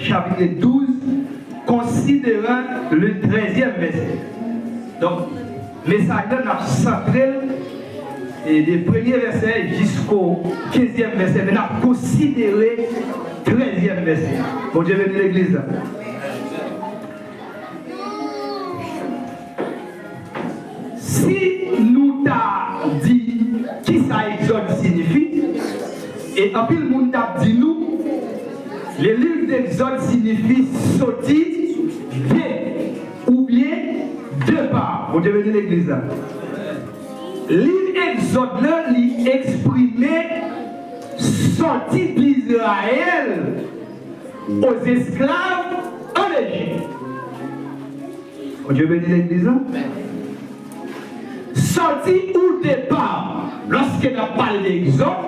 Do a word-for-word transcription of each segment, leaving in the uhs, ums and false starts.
chapitre douze, considérant le treizième verset. Donk, mesaj la, n ap santre l, e de premye vèsè jisko kenzyèm vèsè, men n ap konsidere trèzyèm vèsè. Bondye beni legliz la. Si nou ta di kisa Egzòd siyifi, e anpil moun t ap di nou, le livre d'Exode siyifi soti de oubyen depa. Bondye beni legliz la. Liv Egzòd la, li eksprime sòti d'Izrayèl aux esclaves en Égypte. Bondye beni legliz la. Sòti ou depa, lòske n ap pale de Egzòd,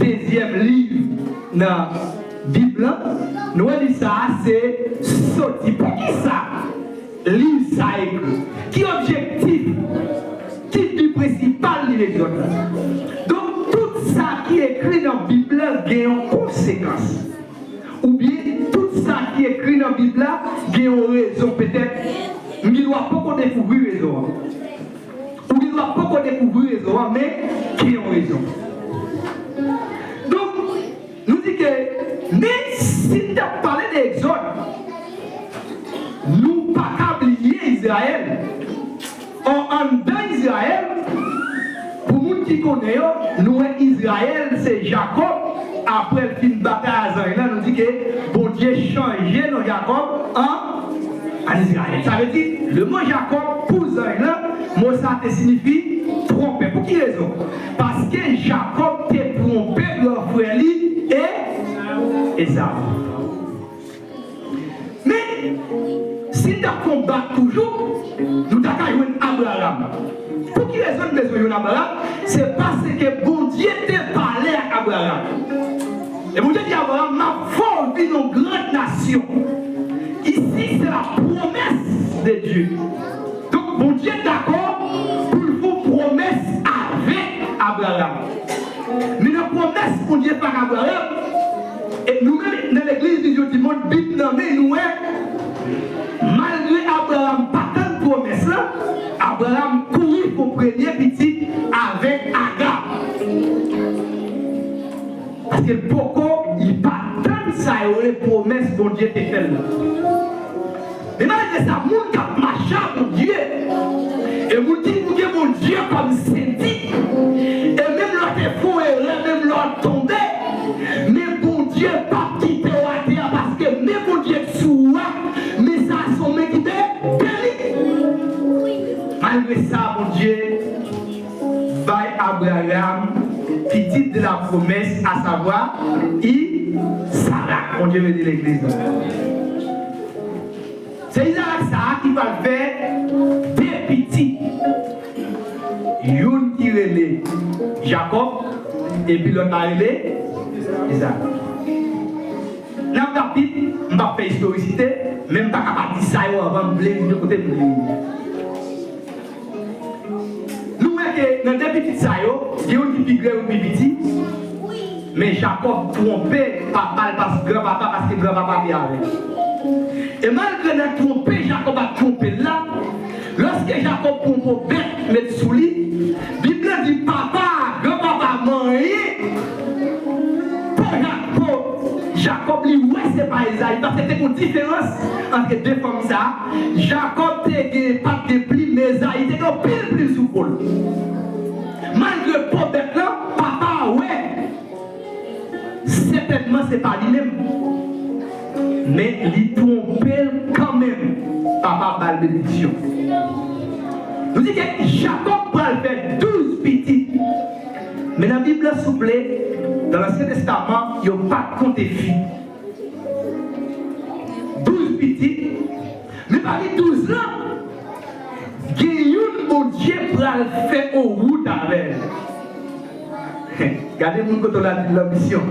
dezyèm liv nan Bib la, nou wè li sa a se sòti. Poukisa liv sa a ekri? Ki objektif, ki bi prensipal liv Egzòd la? Donk, tout sa ki ekri nan Bib la gen yon konsekans. Oubyen, tout sa ki ekri nan Bib la gen yon rezon. Petèt, m gen dwa poko dekouvri rezon an. Ou gen dwa poko dekouvri rezon an, men gen yon rezon. Donk, nou di ke, men si n t ap pale de Egzòd, nou pa ka bliye Izrayèl. Ò, anndan Izrayèl, pou moun ki konnen yo, nou wè Izrayèl se Jakòb, apre l fin batay a zanj lan, nou di ke Bondye chanje non Jakòb an, an Izrayèl. Sa vle di, le mot Jakòb pou zanj lan, mo sa te siyifi twonpè. Pou ki rezon? Paske Jakòb te twonpe gran frè li, e, Ezaou. Men, si n t ap fè yon bak toujou, nou ta ka jwenn Abraram. Pou ki rezon n bezwen jwenn Abraram? Se paske Bondye te pale ak Abraram. E Bondye di Abraram, "M ap fè w vin yon gran nasyon." Ici, c'est la promesse de Dieu. Donk, Bondye dakò pou l fè yon pwomès avèk Abraram. Men nan pwomès Bondye fè ak Abraram, e nou menm nan legliz Vizyon di Mond, Bib nan men nou wè, malgre Abraram pa tann pwomès lan, Abraram kouri fè yon premye pitit avèk Aga. Paske l poko, li pa tann sa yo rele pwomès Bondye te fè l lan. Men malgre sa, moun k ap mache ak Bondye, e moun ki pou gen Bondye kòm senti, e menm lè w te fè yon erè, menm lè w tonbe, men Bondye p ap kite w atè a, paske men Bondye k sou ou a, men sa a se yon men ki be-, beni. Malgre sa, Bondye bay Abraram pitit de la promesse, à savoir Izarak. Bondye beni legliz la. Se Izarak sa a ki pral fè de pitit. Youn ki rele Jakòb, epi lòt la rele Izarak. N ap rapid, m p ap fè istorisite, men m pa ka pa di sa yo anvan m vle rive kote m vle rive. Nou wè ke nan de pitit sa yo, gen youn ki pi gran, youn pi piti. Men Jakòb twonpe papa l, pas-, granpapa, paske granpapa te avè l. E malgre nan twonpe Jakòb ap twonpe l la, lòske Jakòb pran po bèt met sou li, Bib la di papa, granpapa manyen po Jak-, po Jakòb, li wè se pa Ezayi, paske te gen yon diferans ant de fanmi sa a. Jakòb te gen, pa t gen plim, men Ezayi te gen anpil plim sou po l. Malgre po bèt lan, papa a wè sètènman se pa li menm. Men li twonpe l kanmenm. Papa ba l benediksyon. Nou di ke Jakòb pral fè douz pitit. Men nan Bib la, souple, nan Ansyen Testaman, yo pa t konte fi. Douz pitit, men pami douz lan, gen youn Bondye pral fè yon wout avè l. Gade moun kote w la di l lanbisyon.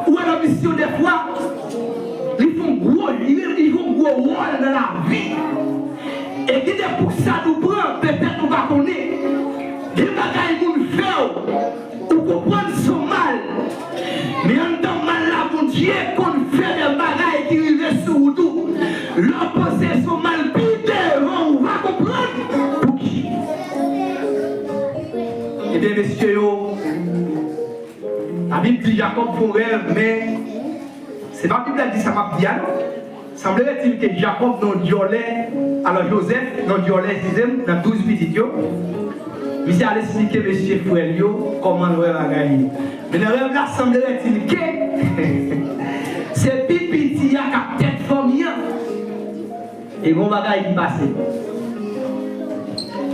Ou wè lanbisyon dèfwa, li fè yon gwo, li, li jwe yon gwo wòl nan lavi. E gen de bout sa nou pran, petèt nou pa konnen. Gen bagay moun fè w, ou konprann se yon mal. Men anndan mal la, Bondye konn Mesye yo, Labib di Jakòb fè yon rèv, men se pa Bib la di sa m ap di a non. Semblerait-il que Jakòb nan dyòlè, alò Jozèf nan dyòlè, eskize m, nan douz pitit yo. Misye al esplike mesye frè l yo kòman l wè bagay yo. Men nan rèv la, semblerait-il que se pi piti a k ap tèt fanmi an. E gon bagay ki pase.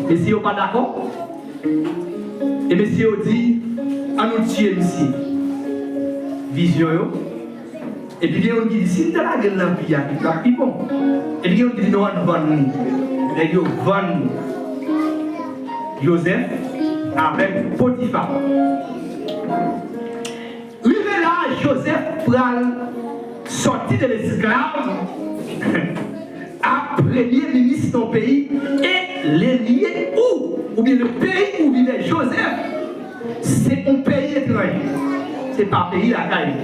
Mesye yo pa dakò. E mesye yo di, "An nou tiye misye." Vizyon yo. Epi gen youn ki di, "Si n ta lage l nan pi a, li t ap pi bon." Epi gen youn ki di, "Non, an n vann li." Nèg yo vann Jozèf avèk Potifa. Rive la, Jozèf pral sòti de lesklav a premye minis nan peyi, e le lieu où, oubyen le pays où vivait Joseph, se yon peyi etranje. Se pa peyi lakay li.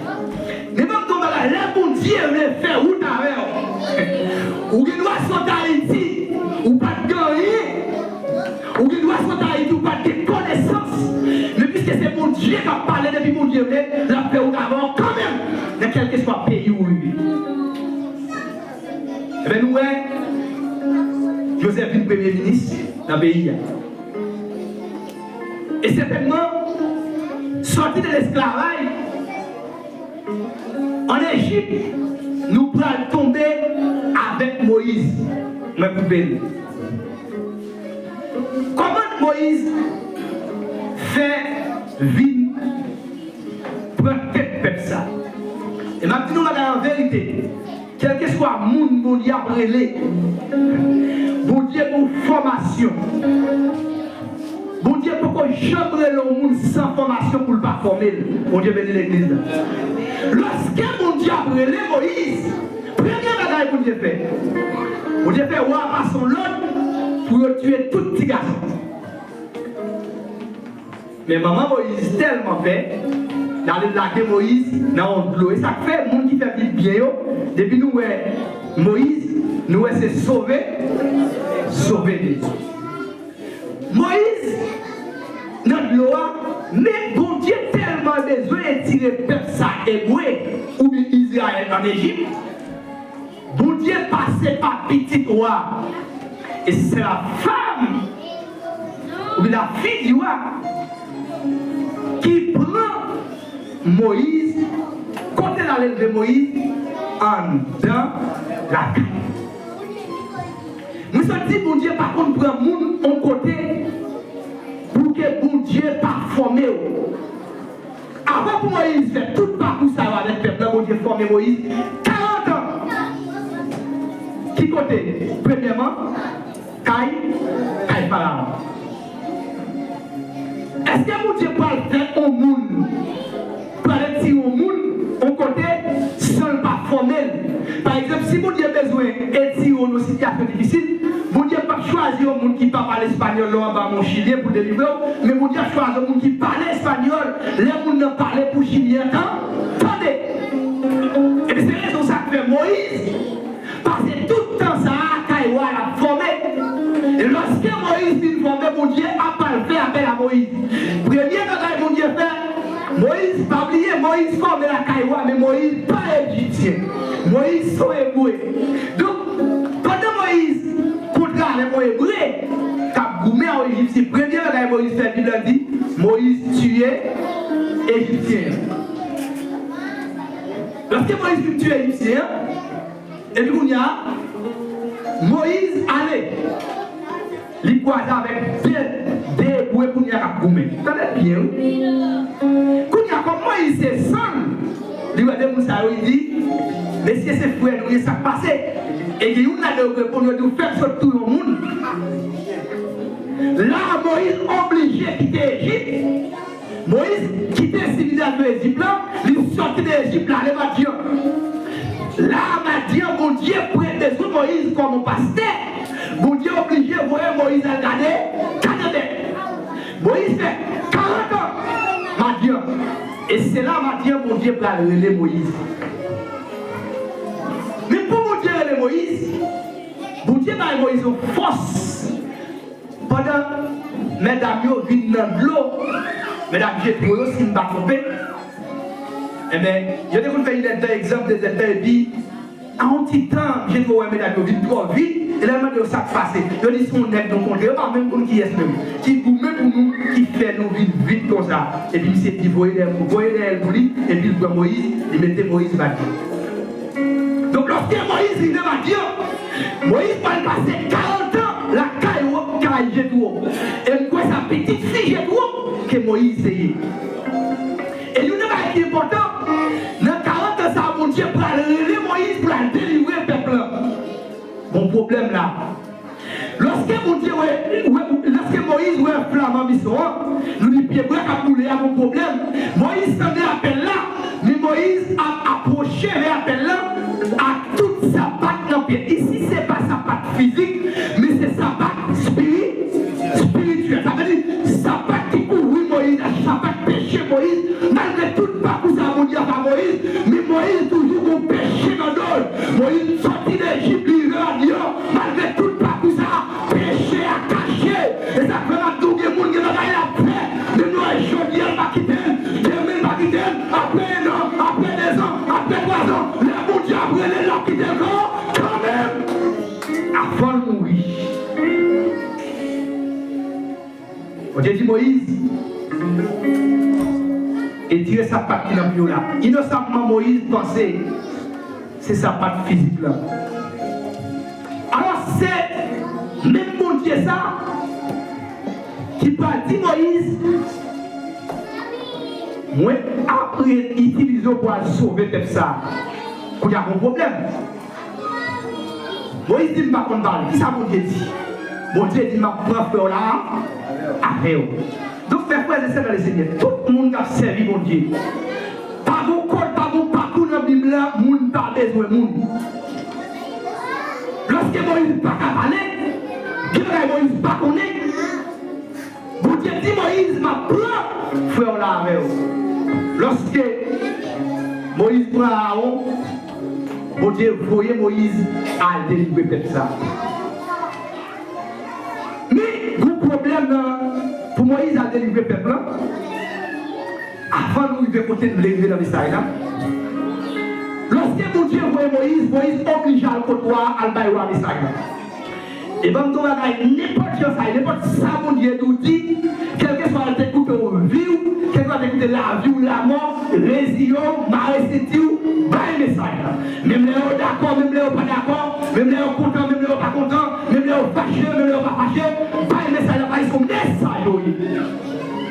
Men ban m di w yon bagay, lè Bondye vle fè wout avè w, ou gen dwa sot Ayiti, ou pa t gen anyen. Ou gen dwa sot Ayiti, ou pa t gen konesans. Men piske se Bondye k ap pale, depi Bondye vle, l ap fè wout avè w kanmenm, nan kèlkeswa peyi ou rive. Ebyen, nou wè, Jozèf vin premye minis nan peyi a. E sètènman, sòti de lesklavaj, ann Ejip, nou pral tonbe avèk Moyiz. Mwen koupe l. Kòman Moyiz fè vin pran tèt pèp sa? E m ap di nou bagay an verite. Kèlkeswa moun Bondye ap rele, Bondye gen yon fòmasyon. Bondye poko janm rele yon moun san fòmasyon pou l pa fòme l. Bondye beni legliz la. Lòske Bondye ap rele Moyiz, premye bagay Bondye fè, Bondye fè wa a pase yon lòd pou yo tiye tout ti gason. Men manman Moyiz tèlman pè, l ale lage Moyiz nan yon dlo. E sa k fè, moun ki fè Bib byen yo, depi nou wè Moyiz, nou wè se sove, sove li. Moyiz nan dlo a, men Bondye tèlman bezwen etire pèp sa, Ebre, oubyen Izrayèl ann Ejip, Bondye pase pa pitit wa a. E se la femme, oubyen la fille du roi, ki pran Moyiz, kote l al elve Moyiz, anndan lakay. Mwen santi Bondye pa konn pran moun yon kote pou ke Bondye pa fòme w. Avan pou Moyiz fè tout pakou sa yo avèk pèp la, Bondye fòme Moyiz karant an. Ki kote? Premyèman, kay, kay Farawon. Èske Bondye pral fè yon moun, pral etire yon moun yon kote san l pa fòme l? Pa egzanp, si Bondye bezwen etire w nan yon sitiyasyon difisil, Bondye p ap chwazi yon moun ki pa pale espanyòl la anba men yon chilyen pou l delivre w, men Bondye ap chwazi yon moun ki pale espanyòl, lè moun nan pale pou chilyen an tan-, tande. Ebyen, se rezon sa k fè Moyiz pase tout tan sa a kay wa l ap fòme. E lòske Moyiz fin fòme, Bondye ap al fè apèl a Moyiz. Premye bagay Bondye fè, Moyiz, pa bliye, Moyiz fòme lakay wa, men Moyiz pa ejipsyen. Moyiz se yon ebre. Donk, pandan Moyiz kontre avèk yon ebre k ap goumen ak yon ejipsyen, premye bagay Moyiz fè, Bib la di, Moyiz tiye ejipsyen an. Lòske Moyiz fin tiye ejipsyen an, epi kounye a, Moyiz ale. Li kwaze avèk de, de ebre kounye a k ap goumen. Tande byen, wi. Kounye a, kòm Moyiz se san l, li wè de moun sa yo, li di, "Mesye, se frè nou ye, sa k pase?" E gen youn ladan yo k reponn, yo di, "Ou fèk sot touye yon moun." La a, Moyiz oblije kite Ejip. Moyiz kite sivilizasyon Ejip la, li sòti de Ejip, l ale Madyan. La a, Madyan, Bondye pre-, bezwen Moyiz kòm yon pastè. Bondye oblije voye Moyiz al gade katanbèt. Moyiz fè karant an Madyan. E se la Madyan Bondye pral rele Moyiz. Men pou Bondye rele Moyiz, Bondye bay Moyiz yon fòs. Pandan medam yo vin nan dlo, medam Jetwo yo, si m pa twonpe, enben, yo te konn fè inèdtan egzanp, dezèdtan, epi a yon ti tan, Jetwo wè medam yo vin twò vit, e lè l mande yo sa k pase, yo di se yon nèg nou kontre, yo pa menm konn kiyès menm, ki goumen pou nou, ki fè nou vin vit konsa. Epi misye di, voye dèyè, voye dèyè l pou li, epi l pran Moyiz, li mete Moyiz Madyan. Donk, lòske Moyiz rive Madyan, Moyiz pral pase karant an lakay Wo-, kay Jetwo. E m kwè sa pitit fi Jetwo ke Moyiz te ye. E youn nan bagay ki enpòtan, nan karant an sa a, Bondye pral rele Moyiz pou l al delivre pèp lan. Gon pwoblèm la. Lòske Bondye wè, wè, lòske Moyiz wè flaman bison an, nou di pye bwa k ap boule a gon pwoblèm. Moyiz tande apèl la, men Moyiz ap apwoche vè apèl la ak tout sapat nan pye. Isi, se pa sapat fizik, men se sapat espiri-, espirityèl. Sa vle di, sapat ki kouvri Moyiz la, sapat peche Moyiz, malgre tout pakou sa a Bondye ap ba Moyiz, men Moyiz toujou gon peche nan do l. Moyiz soti nan Ejip, li rive Madyan, malgre tout pakou sa a, peche a kache. E sa k fè m ap di w, gen moun gen bagay l ap fè, men nou wè jodi a l pa kite l, demen l pa kite l, apre en an, apre dezan, apre twazan, lè Bondye ap rele l, l ap kite l kanmenm, avan l mouri. Bondye di Moyiz, retire sapat ki nan pye w la. Inosanman, Moyiz panse se sapat fizik lan. Alò, se menm Bondye sa ki pral di Moyiz, mwen ap re-, itilize w pou al sove pèp sa a. Kounye a, gon pwoblèm. Moyiz di, "M pa konn pale." Kisa Bondye di? Bondye di, "M ap pran frè w la avè w." Donk, mè frè e sè nan Lesenyè, tout moun k ap sèvi Bondye, pa gon kòd, pa gon pakou nan Bib la, moun pa bezwen moun. Lòske Moyiz pa ka pale, gen bagay Moyiz pa konnen, Bondye di Moyiz, "M ap pran frè w la avè w." Lòske Moyiz pran Aawon, Bondye voye Moyiz al delivre pèp sa. Men, gon pwoblèm nan, pou Moyiz al delivre pèp lan, avan nou rive kote n vle rive nan mesaj la. Lòske Bondye voye Moyiz, Moyiz oblije al kot wa a, al bay wa a mesaj la. E ban m di w bagay, nenpòt jan sa ye, nenpòt sa Bondye di w di, kèlkeswa l te koute w vi w, kèlkeswa l te koute lavi w, lamò, reziye w, mare senti w, bay mesaj la. Menm lè yo dakò, menm lè yo pa dakò, menm lè yo kontan, menm lè yo pa kontan, menm lè yo fache, menm lè yo pa fache, bay mesaj la, paske se yon mesaj yo ye.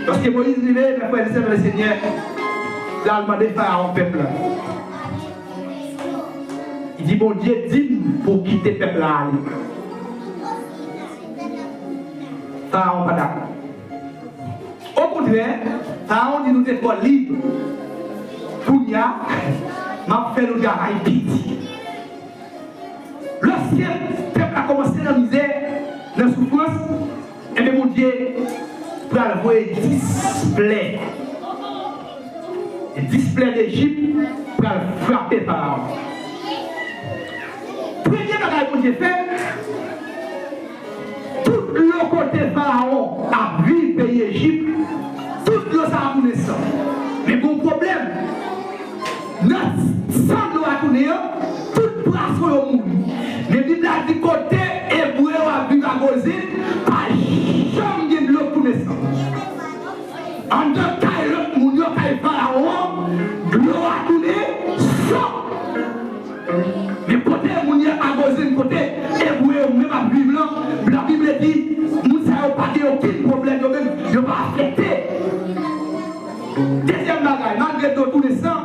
Lòske Moyiz rive, mè frè e sè nan Lesenyè, l al mande Farawon pèp la. Li di, "Bondye di m pou w kite pèp la ale." Farawon pa dakò. Okontrè, Farawon di, "Nou te twò lib. Kounye a, m ap fè nou travay pi di." Lòske pèp la kòmanse nan mizè, nan soufrans, ebyen, Bondye pral voye dis plè. E dis plè Lejip pral frape Farawon. Premye bagay Bondye fè, tout dlo kote Farawon ap viv, peyi Ejip, tout dlo sa a tounen san. Men gon pwoblèm. Nan san dlo a tounen an, tout pwason yo mouri. Men Bib la di kote Ebre yo ap viv a Gozin, pa janm gen dlo k tounen san. Anndan kay lòt moun yo, kay Farawon an, dlo a tounen san. Men kote moun yo a Gozin, kote Ebre yo menm ap viv lan, Labib di, moun sa yo pa gen okenn pwoblèm, yo menm, yo pa afekte. Dezyèm bagay, malgre dlo tounen san,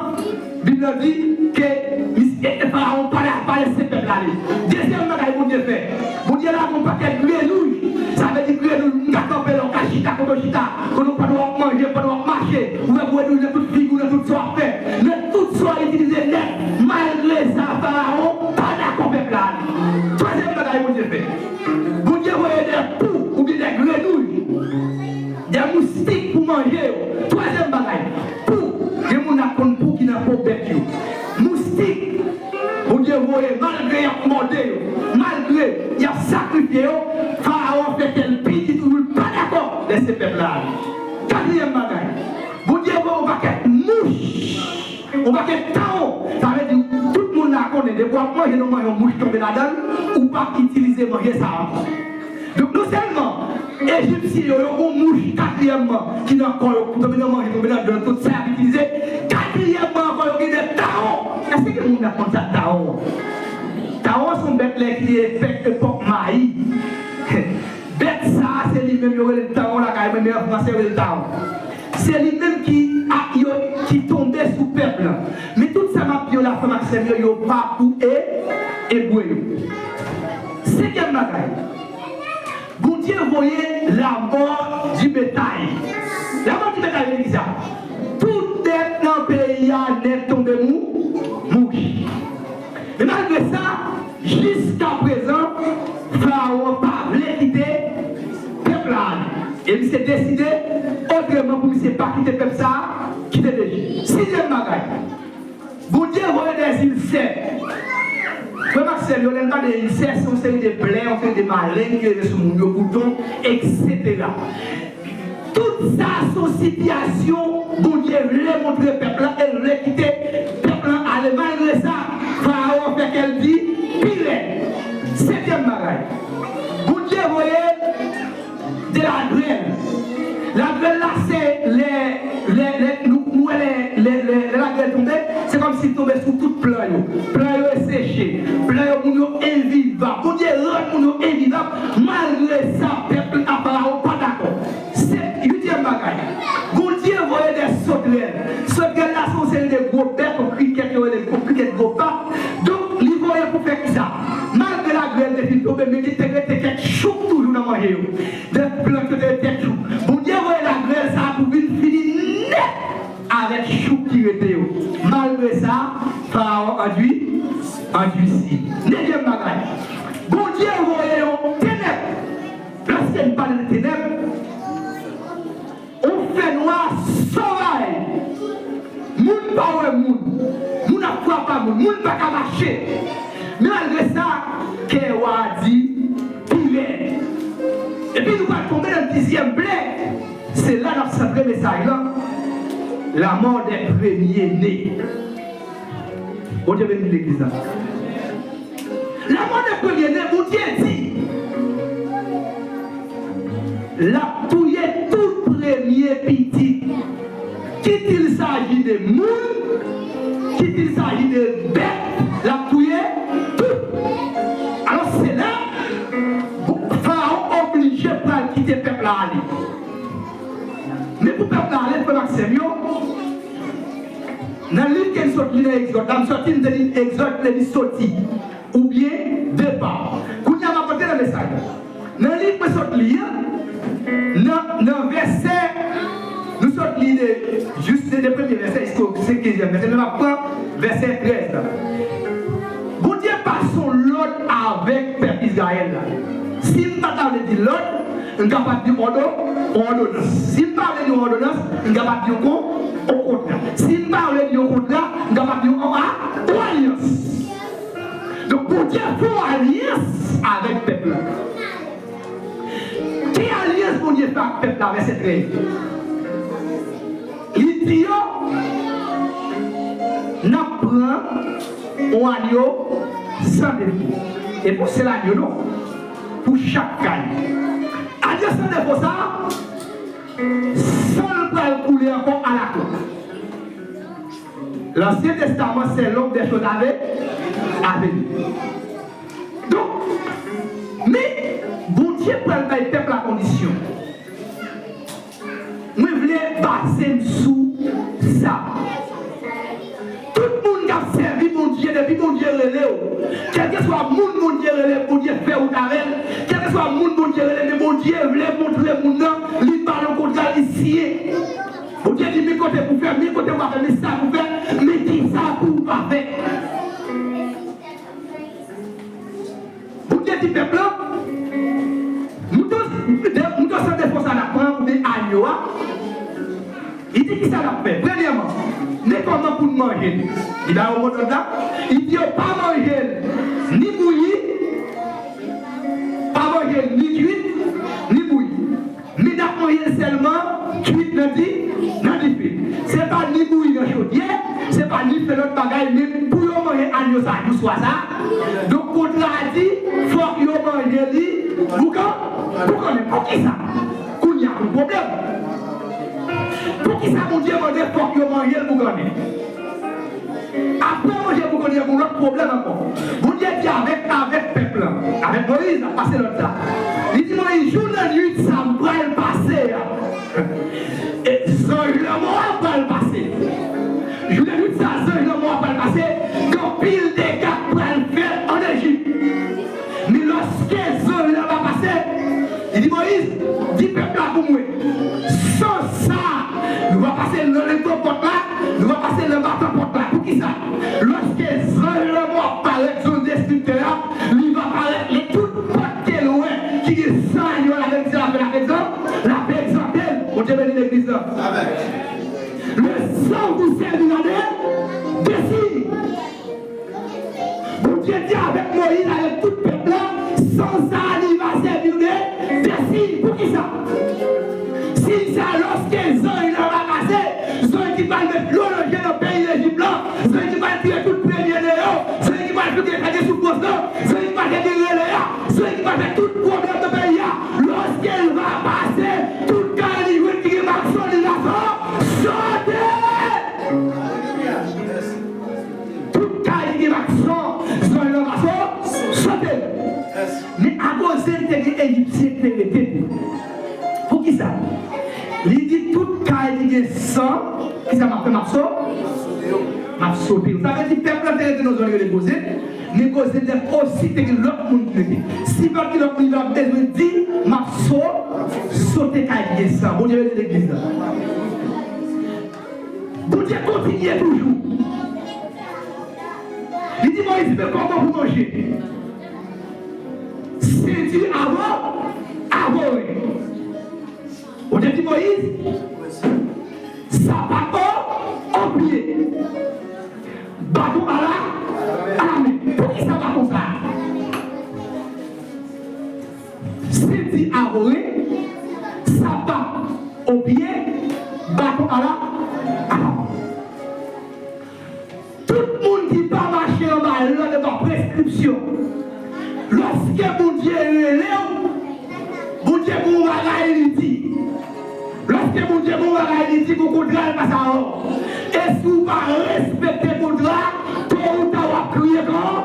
Bib la di ke mis-, e, e Farawon pa la, pa lese pèp la ale. Dezyèm bagay Bondye fè, Bondye lage yon pakèt grenouj. Sa vle di grenouj, moun ka kanpe la, ou ka chita kote w chita, kote w, pandan w ap manje, pandan w ap mache, ou wè grenouj nan tout figi w, nan tout sa w ap fè, nan tout sa w itilize nèt. Malgre sa, Farawon pa dakò pèp la ale. Twazyèm bagay Bondye fè, Bondye voye de pou oubyen de grenouj, de moustik pou manje yo. Twazyèm bagay, pou. Gen moun ap konn pou ki nan po bèt yo. Moustik, Bondye voye, malgre y ap mòde yo, malgre y ap sakrifye yo, Farawon fè kè l pi di toujou, l pa dakò lè Yon pakèt tawon. Sa vle di, tout moun la konnen, depi w ap manje, nou manje yon mouch tonbe ladan l, ou p ap itilize manje sa a ankò. Donk, non sèlman Ejipsyen yo, yo gon mouch katriyèmman ki nan kò yo, tonbe nan manje, tonbe nan dlo, tout sa y ap itilize. Katriyèmman ankò, yo gen de tawon. Èske gen moun k ap konn sa k tawon an? Tawon se yon bèt lè ki te fèt epòk mayi. Bèt sa a, se li menm yo rele l tawon lakay mwen, men an fransè yo rele l tawon. Se li menm ki, a, yo, ki tonbe sou pèp lan. Men tout sa m ap di yo la, frè m ak sè m yo, yo pa pou e, Ebre yo. Senkyèm bagay, Bondye voye la mort du bétail. La mort du bétail vle di sa. Tout bèt nan peyi a nèt tonbe mou, mouri. Men malgre sa, jiskaprezan, Farawon pa vle kite pèp la ale. E misye deside otreman pou misye pa kite pèp sa a kite Lejip. Sizyèm bagay, Bondye voye dè ilsè. Frè m ak sè m yo, lè n pale de ilsè, se yon seri de plè, yon seri de maleng ki rive sou moun yo, bouton, etsetera. Tout sa se yon sitiyasyon Bondye vle montre pèp la e l vle kite pèp la ale. Malgre sa, Farawon fè kè l di pi rèd. Sentyèm bagay, Bondye voye de lagrèl. Lagrèl la, se lè, lè, lè, nou, nou wè lè, lè, lè, lè lagrèl tonbe, se kòmsi l tonbe sou tout plan yo. Plan yo seche. Plan yo, moun yo envivab. Bondye rann moun yo envivab. Malgre sa, pèp la, Farawon pa dakò. Se uityèm bagay. Bondye voye de sotrèl. Sotrèl la, se yon seri de gwo bèt, yon krikèt, yo rele yon krikèt gwo pat. Donk, li voye pou fè kisa? Malgre lagrèl te fin tonbe, men te rete kèk chouk toujou nan manje yo. De plant yo te rete kèk chouk. Bondye voye lagrèl sa a pou vin fini nèt avèk chouk ki rete yo. Malgre sa, Farawon andui-, andwisi. Nevyèm bagay, Bondye voye yon tenèb. Lèske n pale de tenèb, yon fènwa sovaj. Moun pa wè moun. Moun ap frape a moun. Moun pa ka mache. Men malgre sa, kè wa a di pi rèd. Epi nou pral tonbe nan dizyèm plè. Se la n ap santre mesaj lan. La mort des premiers-nés. Bondye beni legliz la. La mort des premiers-nés, Bondye di l ap touye tout premye pitit. Kit il saji de moun, kit il saji de bèt, l ap touye tout. Alò, se la, Farawon oblije pral kite pèp la ale. Men pou pèp la ale, frè m ak sè m yo, nan liv ke n sot li nan Egzòd la, m soti, m te li Egzòd, vle di soti, oubyen depa. Kounye a, m ap antre nan mesaj la. Nan liv mwen sot li a, nan, nan vèsè, nou sot li de, jis de, de premye vèsè jiska kenzyèm vèsè, men m ap pran vèsè trèz la. Bondye pase yon lòd avèk pèp Izrayèl la. Si m pa ta vle di lòd, m kapab di òdo-, òdonans. Si m pa vle di yon òdonans, m kapab di yon kon-, yon kontra. Si m pa vle di yon kontra, m kapab di yon a-, yon alyans. Donk, Bondye fè yon alyans avèk pèp la. Ki alyans Bondye fè ak pèp la? Vèsè trèz. Li di yo, n ap pran yon anyo san defo. E pou sèl anyo, non. Pou chak kay. Anyo san defo sa a, san l pral koule ankò alakò. Lansyen Testaman, c'est l'ombre des choses à ve-, à venir. Donk, men Bondye pral bay pèp la kondisyon. Mwen vle baze m sou sa. Tout moun k ap sèvi Bondye, depi Bondye rele w, kèlkeswa moun Bondye rele, Bondye fè wout avè l, kèlkeswa moun Bondye rele, men Bondye vle montre moun nan, li ba l yon kontra, li siyen. Bondye di, men kote pou fè, men kote w a fè, men sa pou fè, men kisa pou w pa fè. Bondye di pèp la, mouton, de, mouton san defo sa n ap pran, oubyen anyo a, li di kisa n ap fè. Premyèman, men kòman pou n manje l. Li ba yo modòd la, li di yo pa manje l, ni bouyi, pa manje l, ni kuit, ni bouyi. Men n ap manje l sèlman kuit nan di-, nan dife. Se pa ni bouyi nan chodyè, se pa ni fè lòt bagay, men pou yo manje anyo sa jou swa sa. Donk, kontra a di, fòk yo manje li boukan, boukannen. Poukisa? Kounye a, gon pwoblèm. Poukisa Bondye mande fòk yo manje l boukannen? Apre manje boukannen, gon lòt pwoblèm ankò. Bondye di avèk, avèk pèp la, avèk Moyiz, l ap pase lòd la. Li di Moyiz, jou nan nuit sa m pral pase a, e zanj lanmò a pral pase. Jou nan nuit sa, zanj lanmò a pral pase, gen anpil dega k pral fèt ann Ejip. Men lòske zanj lan va pase, li di Moyiz, di pèp la pou mwen, sans sa, nou va pase nan leto pòt la, nou va pase nan batan pòt la. Poukisa? Lòske zanj lanmò ap parèt sou destriktè a, li va parèt nan tout pòt ke l wè ki gen san anyo ladan l, ki se lape l ap egzan-, l ap egzante l. Bondye beni legliz la. Amèn. Le sang vous servira de, de signe. Bondye di avèk Moyiz, avèk tout pèp la, san sa a li va sèvi nou de, de siy. Poukisa? Siy sa, lòske zanj lan va pase, zanj ki pral met dlo nan je nan peyi Lejip lan, zanj ki pral tire tout premye de yo, zanj ki pral fè gen soufrans lan, zanj ki pral fè gen rele a, zanj ki pral fè tout pwoblèm nan peyi a. Lòske l va pase, tout kay li jwenn ki gen mak san, li va sa-, sote! Tout kay li gen mak san, zanj lan va sa-, sote. Men akoz te gen Ejipsyen ki te rete tou. Poukisa? Li di tout kay li gen san, kisa m ap fè? M ap so-, m ap sote yo. Sa vle di pèp la te rete nan zòn yo rele Gozen, men Gozen nèf osi te gen lòt moun ki rete. Si pa t gen lòt moun, li pa bezwen di, m ap so-, sote kay ki gen san. Bondye beni legliz la. Bondye kontinye toujou. Li di Moyiz, men kòman pou manje? Senti Awo-, Aworen. Bondye di Moyiz, sapa o, o pye, baton a la, a la men. Poukisa baton sa a? Senti Aworen, sapa o pye, baton a la, a la men. Tout moun ki pa mache anba lòd, anba preskripsyon, lòske Bondye rele w, Bondye gen yon bagay li di. Lòske Bondye gen yon bagay li di, gon kontra l pase avè w. E si w pa respekte kontra a, to ou ta w ap kriye kan-,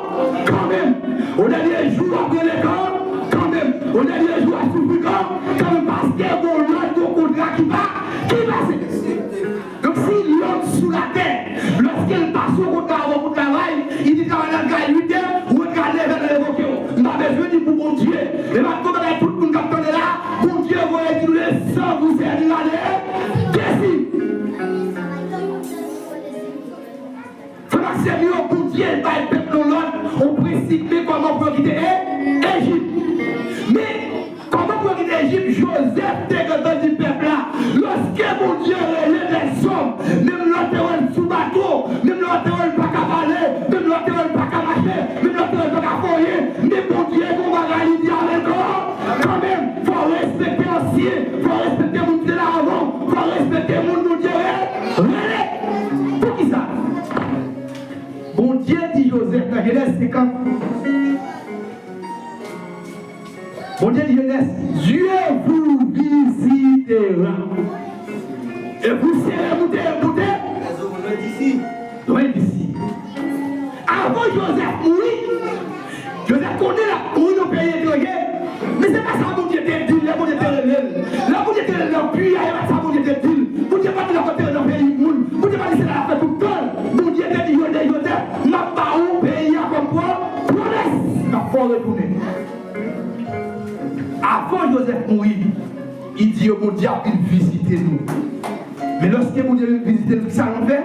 kanmenm. O dènye jou w ap rele kan-, kanmenm. O dènye jou w ap soufri kan-, kanmenm, paske gon lòd, gon kontra ki pa, ki pase. Donk, si lòm sou latè, lòske l pase yon kontra avè w pou travay, li di travay la gay uit è, ou rantre a nèf è, l revoke w. M pa bezwen di pou Bondye. Men m ap di yon bagay tout moun k ap tande la, Bondye voye di nou le sang vous servira de, de signe. Frè m ak sè m yo, Bondye bay pèp nou lòd, yon prensip, men kòman pou yo kite E-, Ejip. Men, kòman pou yo kite Ejip, Jozèf te gentan di pèp la, lòske Bondye rele dèzòm, menm lè w te wè l sou bato, menm lè w te wè l pa ka pale, menm lè w te wè l pa ka mache, menm lè w te wè l pa ka fè anyen, men Bondye gen yon bagay li di avèk ou kanmenm. Fò w respekte ansyen, fò w respekte moun ki te la avan w, fò w respekte moun Bondye re-, rele. Poukisa? Bondye di Jozèf nan Jenèz senkant, Bondye di Jenèz, Dieu vous visitera. Et vous serez monté, monté loin d'ici. Avan Jozèf mouri, Jozèf konnen l ap mouri nan peyi etranje. Men se pa sa Bondye te di l lè Bondye te rele l. Lè Bondye te rele l nan pwi a, e pa sa Bondye te di l. Bondye pa di l ap antere nan peyi moun. Bondye pa di se la l ap fè tout tan l. Bondye te di Jozèf, Jozèf, m ap ba ou peyi a kòm pwo-, pwomès. M ap fè w retounen. Avan Jozèf mouri, li di yo, Bondye ap vin vizite nou. Men lòske Bondye vin vizite nou, kisa nou fè?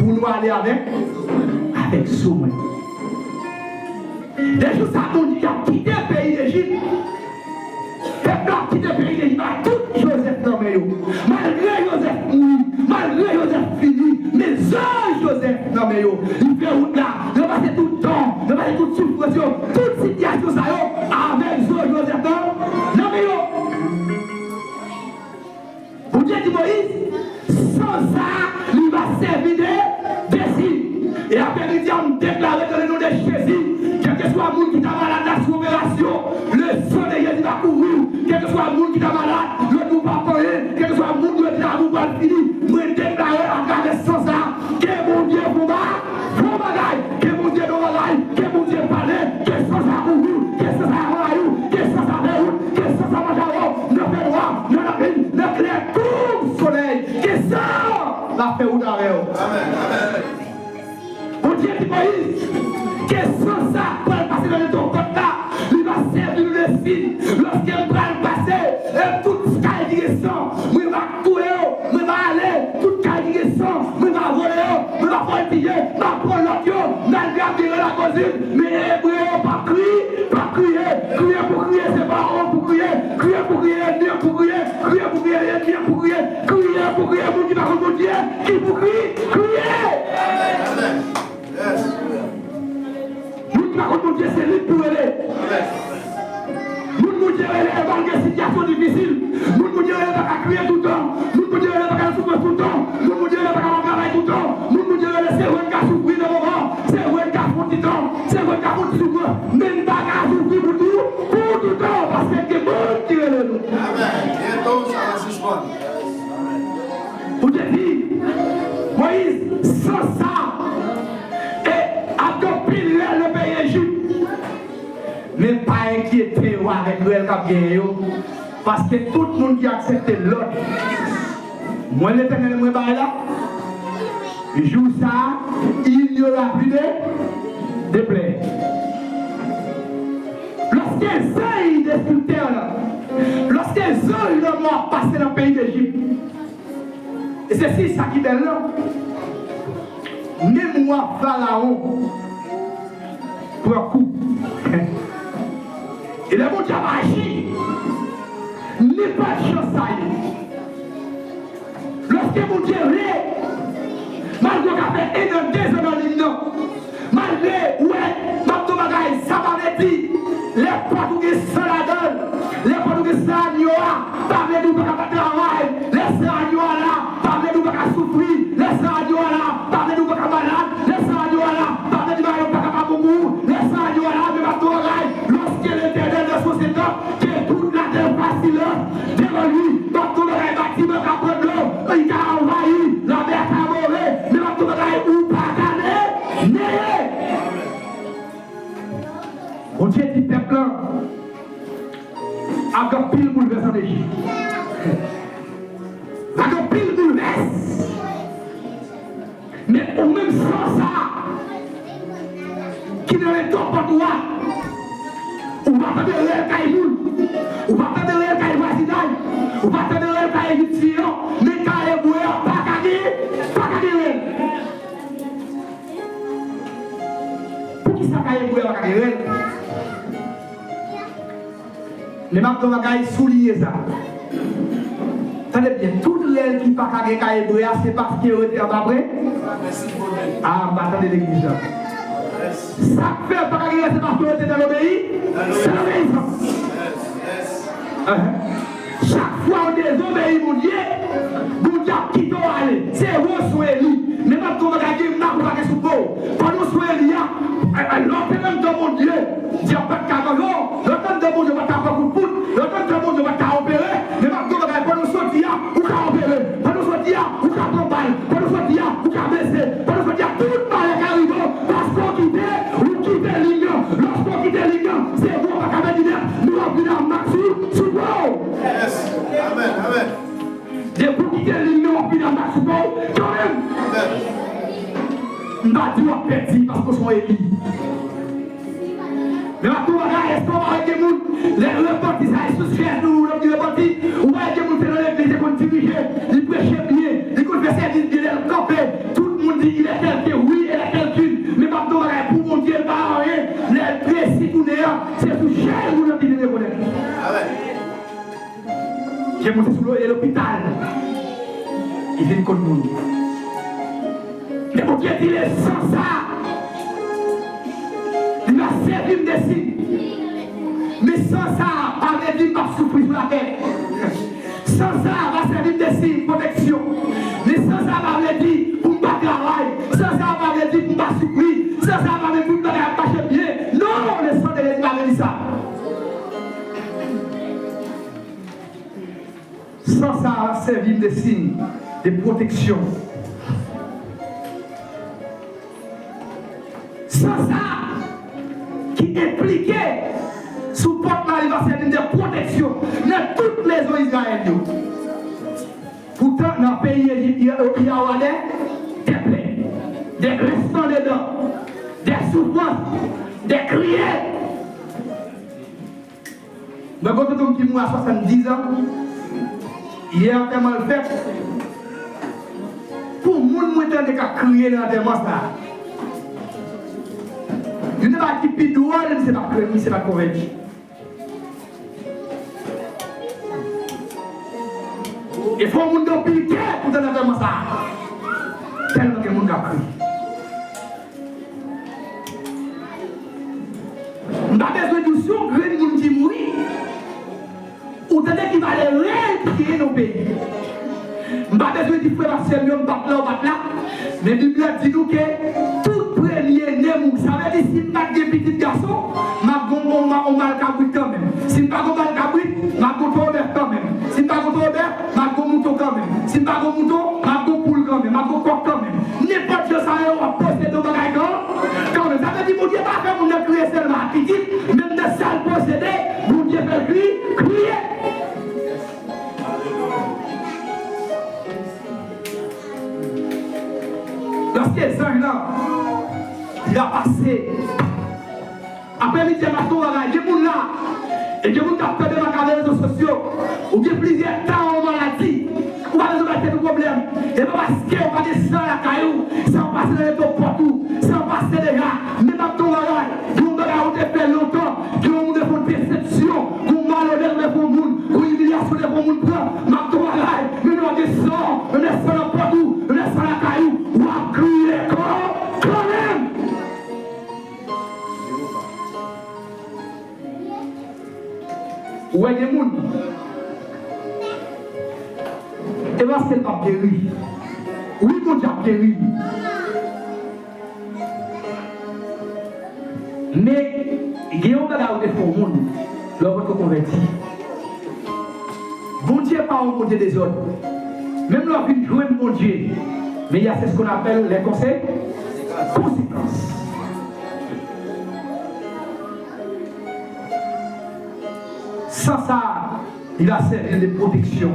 Pou nou ale avèk, avèk zo mwen. Lè jou sa a, Bondye ap kite peyi Lejip. Pèp la ap kite peyi Lejip ak tout Jozèf nan men yo. Malgre Jozèf mouri, malgre Jozèf fini, men zanj Jozèf nan men yo. Li fè wout la, yo pase tout tan, yo pase tout soufrans yo, tout sitiyasyon sa yo, avèk zanj Jozèf nan, nan men yo. Bondye di Moyiz, san sa a, li va sèvi de, de E aprè midi a, m deklare dans le nom de Jésus, kèlkeswa moun ki ta malad la sou operasyon, le sang de Jésus va kouvri w. Kèlkeswa moun ki ta malad, lòt ou pa konyen, kèlkeswa moun yo di la ou pral fini, mwen deklare atravè san sa, ke Bondye fè yon ba-, fè yon bagay, ke Bondye fè yon bagay, ke Bondye pale, ke san sa kouvri w, ke san sa anvayi w, ke san sa fè wout, ke san sa mache avè w, nan fènwa, nan lapli, nan klè, kou solèy, ke san va fè wout avè w. Amèn. Bondye di Moyiz, ke san sa pral pase nan letan kòt la, li va sèvi nou de siy. Lòske m pral pase, e tout kay ki gen san, mwen va touye yo, mwen va ale, tout kay ki gen san, mwen va vòlè yo, mwen va fòtifiye, m va pran lòt yo, malgre y ap gen rèl akoz m, men Ebre yo p ap kri, p ap kriye, kriye pou kriye, se paran pou kriye, kriye pou kriye, ènmi an pou kriye, kriye pou kriye, ènmi an pou kriye, kriye pou kriye, moun ki pa konn Bondye, ki pou kriye, kriye! Moun ki pa konn Bondye, se li k pou rele. Moun Bondye rele, e pa gen sitiyasyon difisil. Moun Bondye rele pa ka kriye toutan. Moun Bondye rele pa ka nan soufrans toutan. Moun Bondye rele pa ka nan travay toutan. Moun Bondye rele, se vre n ka soufri nan moman. Se vre n ka fè yon ti tan. Se vre n ka fè yon ti soufrans. Men n pa ka soufri pou tou, pou toutan. Paske gen moun ki rele nou. Amèn. Biyento sa va sispann. Bondye di, Moyiz, san sa, e ap gen anpil rèl nan peyi Ejip. Men pa enkyete w avèk rèl k ap genyen yo, paske tout moun ki aksepte lòd mwen, Letènèl, mwen bay la, jou sa a, il n'y aura plus de, de plè. Lòske zanj destriktè la, lòske zanj lanmò ap pase nan peyi Ejip, e se siy sa ki bèl la. Memwa Farawon pran kou. E lè Bondye ap aji, nenpòt jan sa ye, lòske Bondye vle, malgre w ka fè en an, de zan nan liy nan, malgre, ou wè, m ap di w bagay, sa pa vle di, lè pòt ou gen san ladan l, lè pòt ou gen san anyo a, pa vle di w pa ka pa travay. Lè san anyo a la, pa vle di w pa ka soufri. Lè san anyo a la, pa vle di w pa ka malad. Lè san anyo a la, pa vle di bagay yo pa ka pa bon pou ou. Lè san anyo a la, men m ap di w bagay, lòske Letènèl nan son setan, ke tout latè fè silans devan li. M ap di w bagay, batiman ka pran dlo, li ka anvayi, lamè ka boure, men m ap di w bagay, ou pa ka ne-, neye. Bondye di pèp lan, ap gen anpil boulvès an Ejip. Va gen anpil boulvès. Men ou menm san sa a, ki nan letan pòt ou a, ou pa tande rèl kay moun, ou pa tande rèl kay vwazinay, ou pa tande rèl kay Ejipsyen an, men kay Ebre a pa ka gen, pa ka gen rèl. Poukisa kay Ebre a pa ka gen rèl? Men m ap di w bagay sou li ye sa. Tande byen, tout rèl ki pa ka gen kay Ebre a, se paske yo rete anba pre. A, m pa tande legliz la. Sa k fè pa ka gen rèl, se paske yo rete nan lobeyi, san lobeyisans. Chak fwa w dezobeyi Bondye, Bondye ap kite w ale. Se vre w se yon eli. Men m ap di w bagay, gen mak ou pa gen sou po w. Pandan w se yon eli a, lè w te anndan Bondye, dyab pa t ka manje w. Lè w te anndan Bondye, w pa t ka pran kout poud. Lè w te anndan Bondye, w pa t ka opere. Men m ap di w bagay, pandan w soti a, ou ka opere. Pandan w soti a, ou ka pran bal. Pandan w soti a, ou ka blese. Pandan w soti a, tout malè ka rive w. Paske w kite, ou kite liy nan. Lòske w kite liy nan, se vre w pa ka pèdi nèt, men w ap vin ak mak sou, sou po w. Yes. Amèn. Amèn. Depi w kite liy nan, w ap vin ak mak sou po w kanmenm. M pa di w ap pèdi paske w se yon eli. Men m ap di w bagay, èske w pa wè gen moun, lè yo repanti sa, e sou chèz nou, nou ki repanti, ou pa wè gen moun se nan legliz, li konn dirije, li preche byen, li konn fè sèvis byen, lè l kanpe, tout moun di, il est quelqu'un, oui, il est quelqu'un. Men m ap di w bagay, pou Bondye, l pa anyen, lè l presi tounen an, se sou chèz ou l ap vin rekonèt li. Gen moun se sou lo-, e lopital li vin konn moun. Men Bondye di le san sa, li va sèvi m de siy. Men san sa pa vle di m p ap soufri sou latè. San sa va sèvi m de siy pwoteksyon. Men san sa pa vle di pou m pa travay. San sa pa vle di pou m pa sipòte. Sa a va sèvi m de siy de pwoteksyon. San sa ki enplike sou pòt la, li va sèvi m de pwoteksyon nan tout mezon Izrayèl yo. Poutan, nan peyi Ejip, il y a, il y aura des, des plaies, des grincements de dents, des souffrances, des criers. Mwen gen tonton m ki mouri a swasanndizan. Yè antèman l fèt. Pou moun mwen tande k ap kriye nan antèman sa a, youn nan bagay ki pi dwòl, misye pa t kriye, misye pa t konvèti. E fò moun gen anpil kè pou tande antèman sa a. Tèlman gen moun k ap kriye. M pa bezwen di w si yon grenn moun ki mouri, ou tande ki valè reyèl ki genyen nan yon peyi. M pa bezwen di frè m ak sè m yo, m pa t la, ou pa t la, men Bib la di nou ke tout premye ne mouri. Sa vle di, si m pa t gen pitit gason, m ap gen yon, yon mal kabrit kanmenm. Si m pa gen yon mal kabrit, m ap gen yon towo bèf kanmenm. Si m pa gen yon towo bèf, m ap gen yon mouton kanmenm. Si m pa gen yon mouton, m ap gen yon poul kanmenm, m ap gen yon kòk kanmenm. Nenpòt jan sa yo, w ap posede yon bagay kan, kanmenm. Sa vle di Bondye pa fè moun nan kriye sèlman ak pitit, menm nan sa l posede, Bondye fè l kri, kriye. Lòske zanj lan, li va pase. Apremidi a, m ap di w yon bagay, gen moun la, e gen moun k ap tande m atravè rezo sosyo, ou gen plizyè tan yon maladi, ou pa bezwen bay tèt ou pwoblèm. E pa paske ou pa gen san lakay ou, san w pase nan reto pòt ou, san w pase deja. Men m ap di w yon bagay, gen yon bagay ou te fè lontan, gen yon moun te fè yon desepsyon, gen yon malonèt ou te fè yon moun, gen yon imilyasyon ou te fè yon moun pran. M ap di w yon bagay, menm lè w gen san, menm lè san nan pòt ou, menm lè san lakay ou, w ap kriye kan, kanmenm. Ou wè gen moun, e paske l p ap geri. Wi, Bondye ap geri. Men, gen yon bagay ou te fè yon moun, lè w potko konvèti. Bondye pa yon Bondye dezòd. Menm lè w vin jwenn Bondye, men il y a, c'est ce qu'on appelle les consé-, conséquences. San sa a, li va sèvi de pwoteksyon.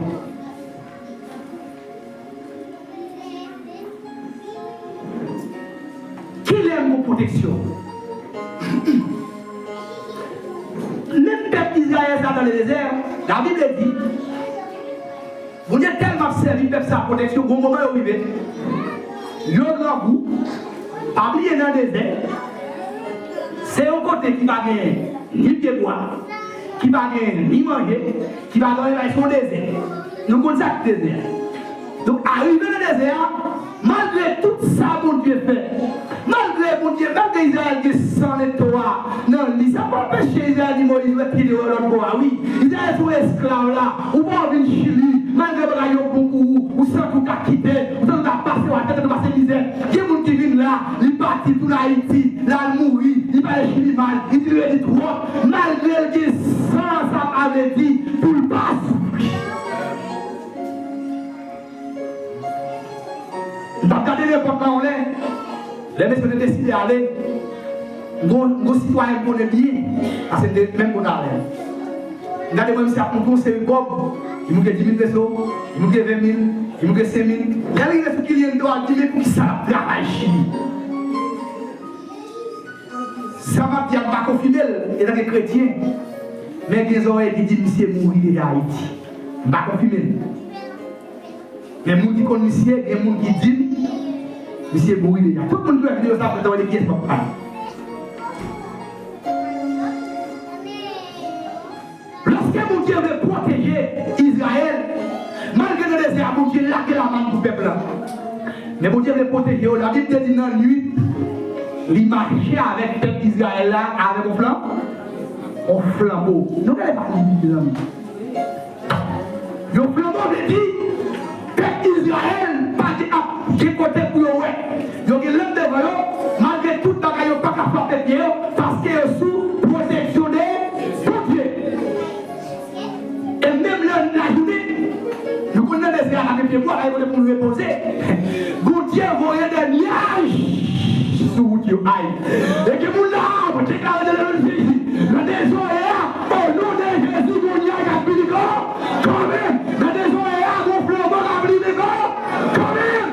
Kilè m gon pwoteksyon? Menm pèp Izrayèl sa nan ledezè, Labib di, Bondye tèlman ap sèvi pèp sa a pwoteksyon, gon moman yo rive, yo grangou. Pa bliye nan dezè, se yon kote ki pa gen ni pyebwa, ki pa gen ni manje, ki pa gen anyen, se yon dezè. Nou konn sa k dezè a. Donk, arive nan dezè a, malgre tout sa Bondye fè, malgre Bondye, malgre Izrayèl gen san leto a nan li, sa pa anpeche Izrayèl di Moyiz retire yo lòt bò a, wi. Izrayèl se yon esklav la, ou pa vin Chili, malgre bagay yo bon pou ou, ou santi w ka kite, ou santi w ka pase atè, santi w pase mizè. Gen moun ki vin la, li pati tounen Ayiti, l al mouri, li pale Chili mal, li di l redi twòp. Malgre l gen san, sa pa vle di pou l pa soufri. M t ap gade repòt la yon lè, lè mesye te deside ale, m gon, m gon sitwayen m konnen byen, paske m te menm kote avè l. M gade mwen, misye ap montre yon seri kòb, li montre dis mil peso, li montre ven mil, li montre senk mil. Lè l rive sou kilyen do a, l di, men poukisa l ap travay Chili? Sa m ap di a, m pa konfime l antanke kretyen, men gen zòrèy ki di misye mouri deja Ayiti. M pa konfime l. Men moun ki konn misye, gen moun ki di m misye mouri deja. Tout moun ki wè videyo sa, mwen ta wè de kiyès m ap pale. Lòske Bondye vle pwoteje Izrayèl, malgre nan dezè a, Bondye lage lamàn pou pèp la. Men Bondye vle pwoteje yo. Labib te di nan nuit, li mache avèk pèp Izrayèl la avèk yon flan-, yon flanbo. Nou gade pa li, mezanmi. Yon flanbo vle di, pèp Izrayèl pa gen, ap gen kote pou yo wè. Yo gen lanm devan yo, malgre tout bagay yo pa ka frape pye yo, paske yo sou pwoteksyon de Bondye. E menm lè lajounen, nou Yo ay. E gen moun la, mwen deklare nan non de Jezi. Nan dezòrè a, o non de Jezi, Bondye a k ap vini kanmenm. Nan dezòrè a, gon flanbo k ap vini kanmenm.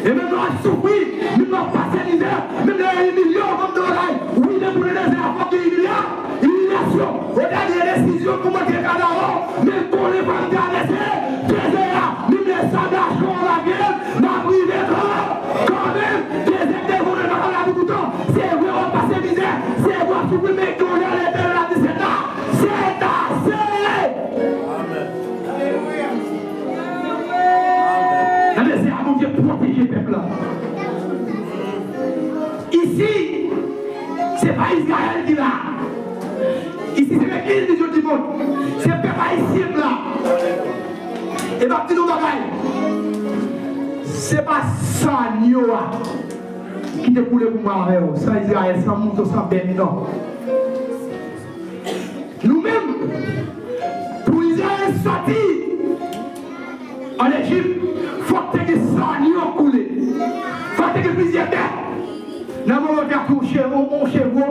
E menm lè w ap soufri, menm lè w ap pase mizè, menm lè yo imilye w, kòm de bagay. Wi, depi w nan dezè a, fòk gen imilya-, imilyasyon. Ou ta gen desizyon pou manke kadav, men konnen fò m travèse dezè a. Menm lè sab la cho anba pye m, m ap rive kanmenm. Dezè te konnen pa la pou toutan. Se vre w ap pase mizè, se vre w ap soufri, men konnen Letènèl ap di, se ta-, se ase. Nan dezè a, Bondye pwoteje pèp la. Isi, se pa Izrayèl ki la. Isi, se legliz Vizyon di Mond. Se pèp ayisyen la. E m ap di nou bagay. Se pa san yo a ki te koule pou mwen avè w. San Izrayèl, san mouton, san bèf, non. Nou menm, pou Izrayèl sòti ann Ejip, fòk te gen san yo koule. Fòk te gen plizyè bèt. Nan moman yo te ka touye yon, yon, yon chevwo,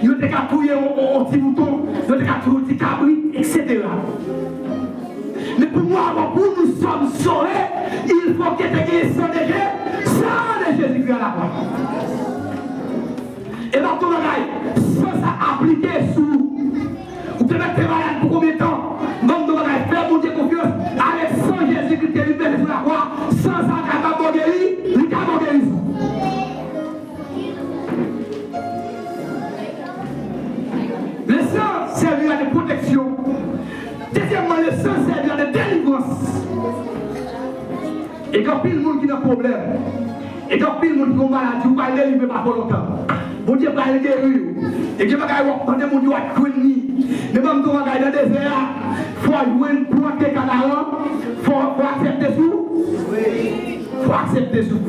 yo te ka touye yon, yon, yon ti mouton, yo te ka touye yon ti kabrit, etsetera. Men pou mwen, pou nous sommes sauvés, il faut que te gen san de Je-, san de Jésus-Christ à la croix. E m ap di w bagay, san sa aplike sou ou. Ou te mèt te malad pou konbyen tan? Ban m di w bagay, fè Bondye konfyans. Avèk san Jezikri te vin vèse sou lakwa, san sa kapab ba w geri, li ka ba w gerizon. Le sang servira de protection. Dezyèmman, le sang servira de délivrance. E gen anpil moun ki nan pwoblèm. E gen anpil moun ki gon maladi, ou pral delivre pa twò lontan. Bondye pral geri w. E gen bagay w ap mande Bondye, w ap jwenn li. Men ban m di w bagay, nan dezè a, fò w jwenn pou w antre Kanaran, fò, fò w aksepte sou. Fò w aksepte sou.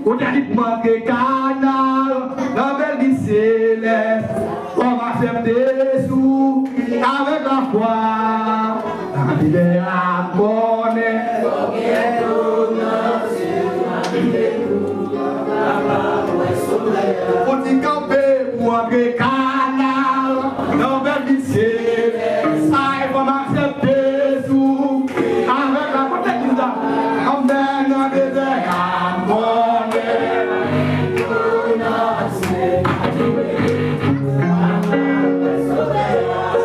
Ou ta di pou m antre Kanaran, nan bèl vil selès. Fò m aksepte Jezi avèk lafwa. Nan dezè a m konnen. Fò w ti kanpe pou antre Kanaran, nan bèl vil selès. Ay, fò m aksepte Jezi. Avèk la fòs legliz la. Amèn, nan dezè a, m konnen.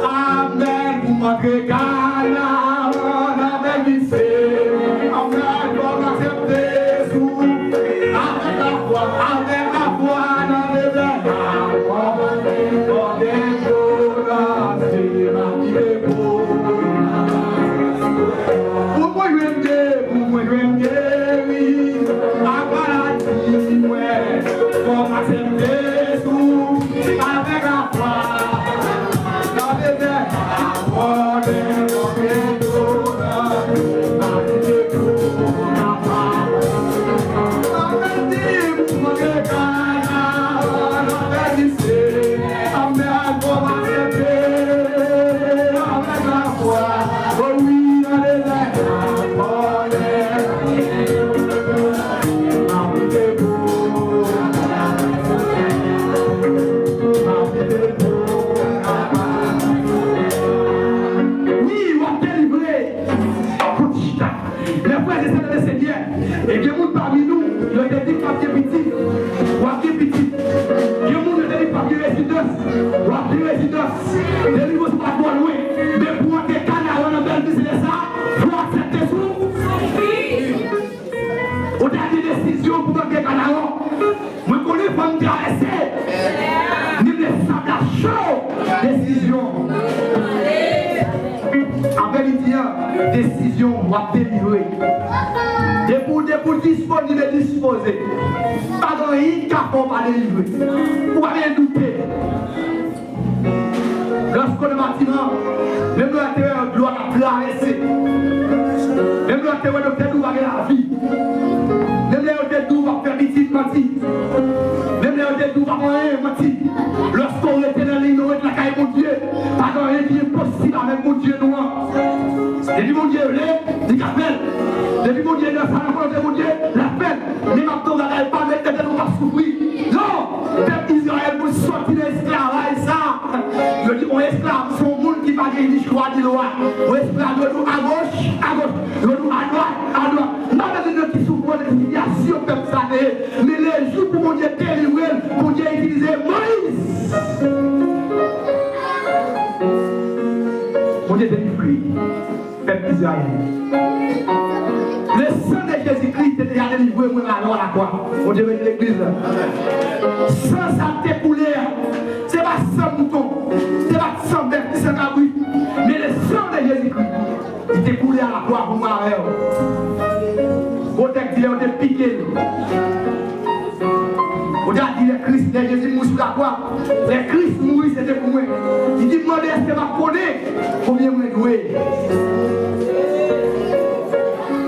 Amèn, pou m antre Kanaran, amèn, misye. Amèn, fò m aksepte Jezi. Avèk lafwa, avèk lafwa, nan dezè a, m konnen. Fò gen Pou mwen jwenn geri, pou mwen jwenn geri, ak maladi mwen, fò m aksepte Jezi avèk lafwa. Nan dezè a, fò m aksepte Jezi. Wi, w ap delivre. Kout chita. Lè frè e sè nan le Senyè, e gen moun pami nou, yo te di w p ap gen pitit, w ap gen pitit. Gen moun, yo te di w p ap gen rezidans, w ap gen rezidans. Delivrans pa twò lwen. Men pou w antre Kanaran nan bèl vil selès la, fò w aksepte sou. Ou ta gen desizyon pou w antre Kanaran. Mwen konnen fò m travèse. Menm lè sab la cho, desizyon. Apre midi an, desizyon, w ap delivre. Depi w, depi w disponib e dispoze, pa gen anyen k ka fè w pa delivre. Ou pa bezwen doute. Lòske w nan batiman, menm lè w te wè dlo a k ap travèse, menm lè w te wè doktè di w pa gen lavi, menm lè yo te di w p ap fè pitit, manti, menm lè yo te di w p ap anyen, manti, lòske w rete nan liy, w rete lakay Bondye, pa gen anyen ki enposib avèk Bondye nou an. Depi Bondye vle, li ka fè l. Depi Bondye nan sa nan volonte Bondye, l ap fè l. Men m ap di w bagay, pa met tèt nou k ap soufri. Men lejou pou Bondye delivre l, Bondye itilize Moyiz. Bondye delivre pèp Izrayèl. Le sang de Jésus-Christ te deja delivre mwen alò a lakwa. Bondye beni legliz la. San sa te koule a, se pa san mouton, se pa san bèf, ni san kabrit, men le sang de Jésus-Christ. Li te koule a lakwa pou mwen avè w. Gwo tèks di lè yo te pike l. Ou te a di lè Kris, lè Jezi mouri sou lakwa, lè Kris mouri se te pou mwen. Li di m mande èske m ap konnen konbyen mwen dwe.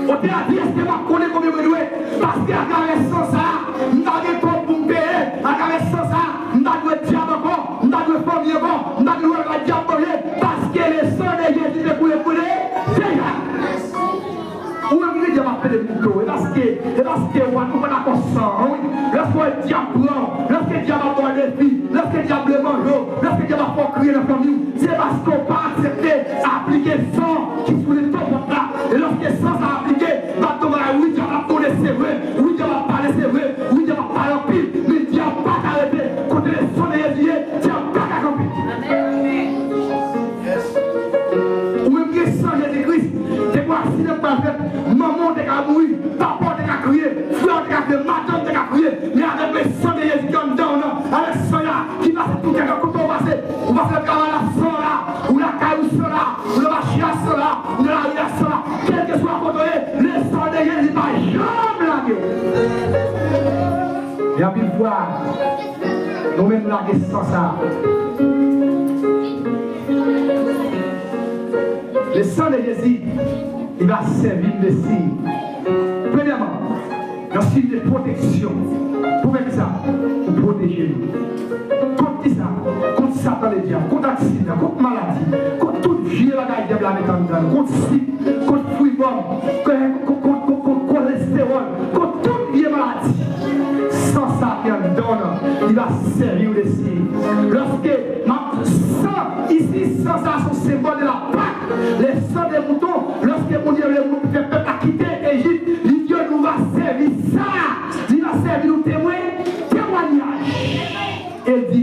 Ou te a di èske m ap konnen konbyen mwen dwe. Paske atravè san sa a, m pa gen kòb pou m peye. Atravè san sa a, m pa dwe dyab ankò, m pa dwe fanmi ankò, m pa dwe al bay dyab manje. Paske le sang de Jésus te koule pou mwen deja. Ou menm ki di dyab ap pede mouto, e paske, e paske w ou pa dakò san an, wi. Lèske w wè dyab pran w, lèske dyab ap ba w defi, lèske dyab vle manje w, lèske dyab ap fè w kriye nan fanmi w, se paske w pa aksepte aplike san ki sou le to pòt la. E lèske san sa aplike, m ap di w bagay, wi, dyab ap konnen se vre, wi, dyab ap pale se vre, wi, dyab ap pale anpil, men dyab pa ka rete kote le sang de Jésus ye, dyab pa ka kanpe. Ou menm gen san Jezi Kris, te gon aksidan k pral fèt, manman w te ka mouri, papa w te ka kriye, frè w te ka kriye, madanm te ka kriye, men avèk le sang de Jezi ki anndan w nan, avèk san la ki pase tout tèt kote w pase, ou pase nan travay la san la, ou lakay ou san la, ou nan machin la san la, ou nan lari la san la, kèlkeswa kote w ye, le sang de Jezi pa janm lage w. Gen anpil fwa, nou menm lage san sa. Le sang de Jésus, li va sèvi nou de siy. Premyèman, yon siy de pwoteksyon. Pou fè kisa? Pou pwoteje nou. Kont kisa? Kont Satan ledyab, kont aksidan, kont maladi, kont tout vye bagay dyab la met anndan nou, kont sik, kont fribòm, kont, kont, kont, kont, kont kolestewòl, kont tout vye maladi. San sa ki anndan w nan, li va sèvi w de siy. Lòske m ap san isi, san sa se yon senbòl de la Pâque, le sang des moutons, lòske Bondye vle moun fè pèp la kite Ejip, li di yo nou va sèvi sa, li va sèvi nou temwen, temwanyaj. E l di,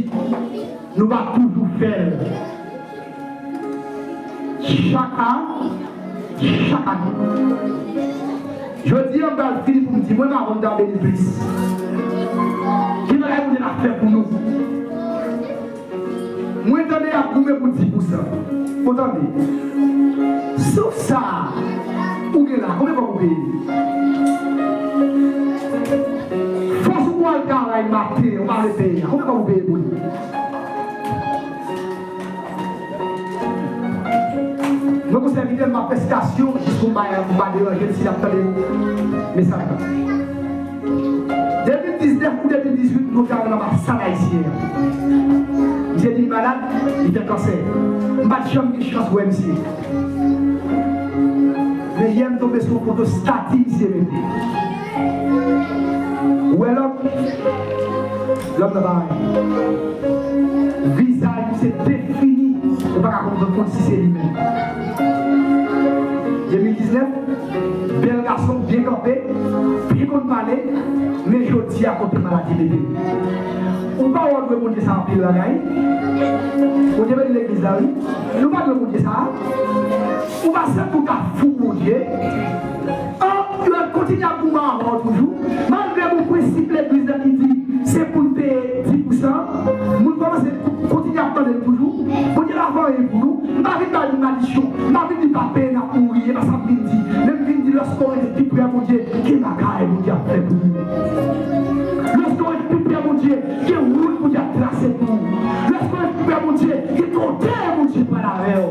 nou va toujou fè l. Chak a, chak ane. Jodi a, m pral fini pou m di, mwen, m avan m ta beni plis. Ki bagay Bondye ta fè pou nou? Mwen tande y ap goumen pou dis pousan. Ou tande? Sof sa, ou gen la, konbyen kòb ou peye? Fòs ou pou al travay maten, ou pa vle peye, konbyen kòb ou peye pou li? Mwen gon sèvitè, m ap fè estasyon jis pou m pa, pou m pa deranje l si l ap tande mesaj la. De mil diznèf pou de mil dizuit, nou te al nan anbasad ayisyen an. Misye di li malad, li fè kansè. M pa t janm gen chans wè misye. Men yè m tonbe sou yon foto stati misye mete. Ou wè lòm? Lòm nan pa anyen. Vizaj misye defini, ou pa ka konprann si se li menm. De mil diznèf, bèl gason, byen kanpe, byen konn pale, men jodi a kote maladi mete l. Ou pa wè w dwe Bondye sa anpil bagay? Bondye beni legliz la, wi. Nou pa dwe Bondye sa. Ou pa santi w ta fou Bondye? An, yo kontinye ap goumen avè w toujou. Malgre gon prensip legliz la ki di se pou n peye dis pousan, moun kòmanse kontinye ap tande l toujou. Bondye pa fè anyen pou nou. M pa vin bay moun madiksyon. M pa vin di pa peye n ap mouri. E pa sa m vin di. Men m vin di lòske w rete pi pre a Bondye, gen bagay Bondye ap fè pou ou. Lòske w rete pi pre a Bondye, gen wout Bondye ap trase pou ou. Lòske w rete pi pre a Bondye, gen kote Bondye pral avè w.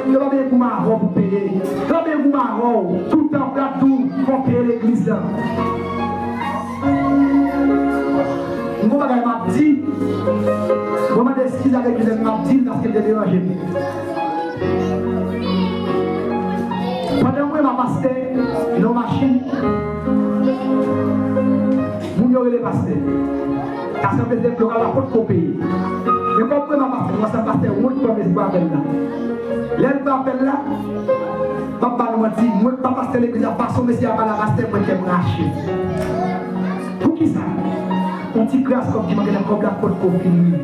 Yo pa bezwen goumen avè w pou peye. Yo pa bezwen goumen avè w. Toutan w ap di w fò w peye legliz la. M gon bagay m ap di. Mwen mande eskiz a legliz la, men m ap di l paske l te deranje m. Pandan mwen m a pastè nan yon machin, moun yo rele pastè. Ta sanble se lokal la potko peye. Men kòm mwen m a pastè, mwen se pastè wont pran mesi pou apèl la. Lè l pran apèl la, m ap ba nou manti, mwen k pa pastè legliz la, fason mesye a pale a pastè, mwen kè m rache. Sa, yon ti kras kòb ki manke nan kòb la potko fin rive.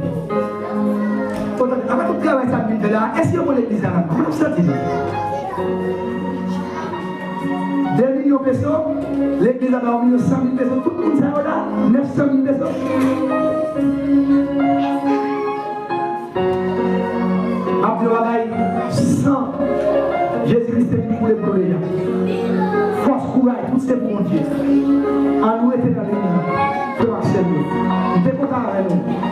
Otan, apa tout travay sa vin fè la, èske yo bon legliz la la? Kòman w santi nou? De milyon peso, legliz la ba yon milyon san mil peso, tout moun sa yo la, nèf san mil peso. M ap di yon bagay, san Jezi Kris te vin koule pou peyi a. Fòs, kouraj, tout se pou Bondye. Ann rete nan liy nan, frè m ak sè m yo. M te kontan avè nou.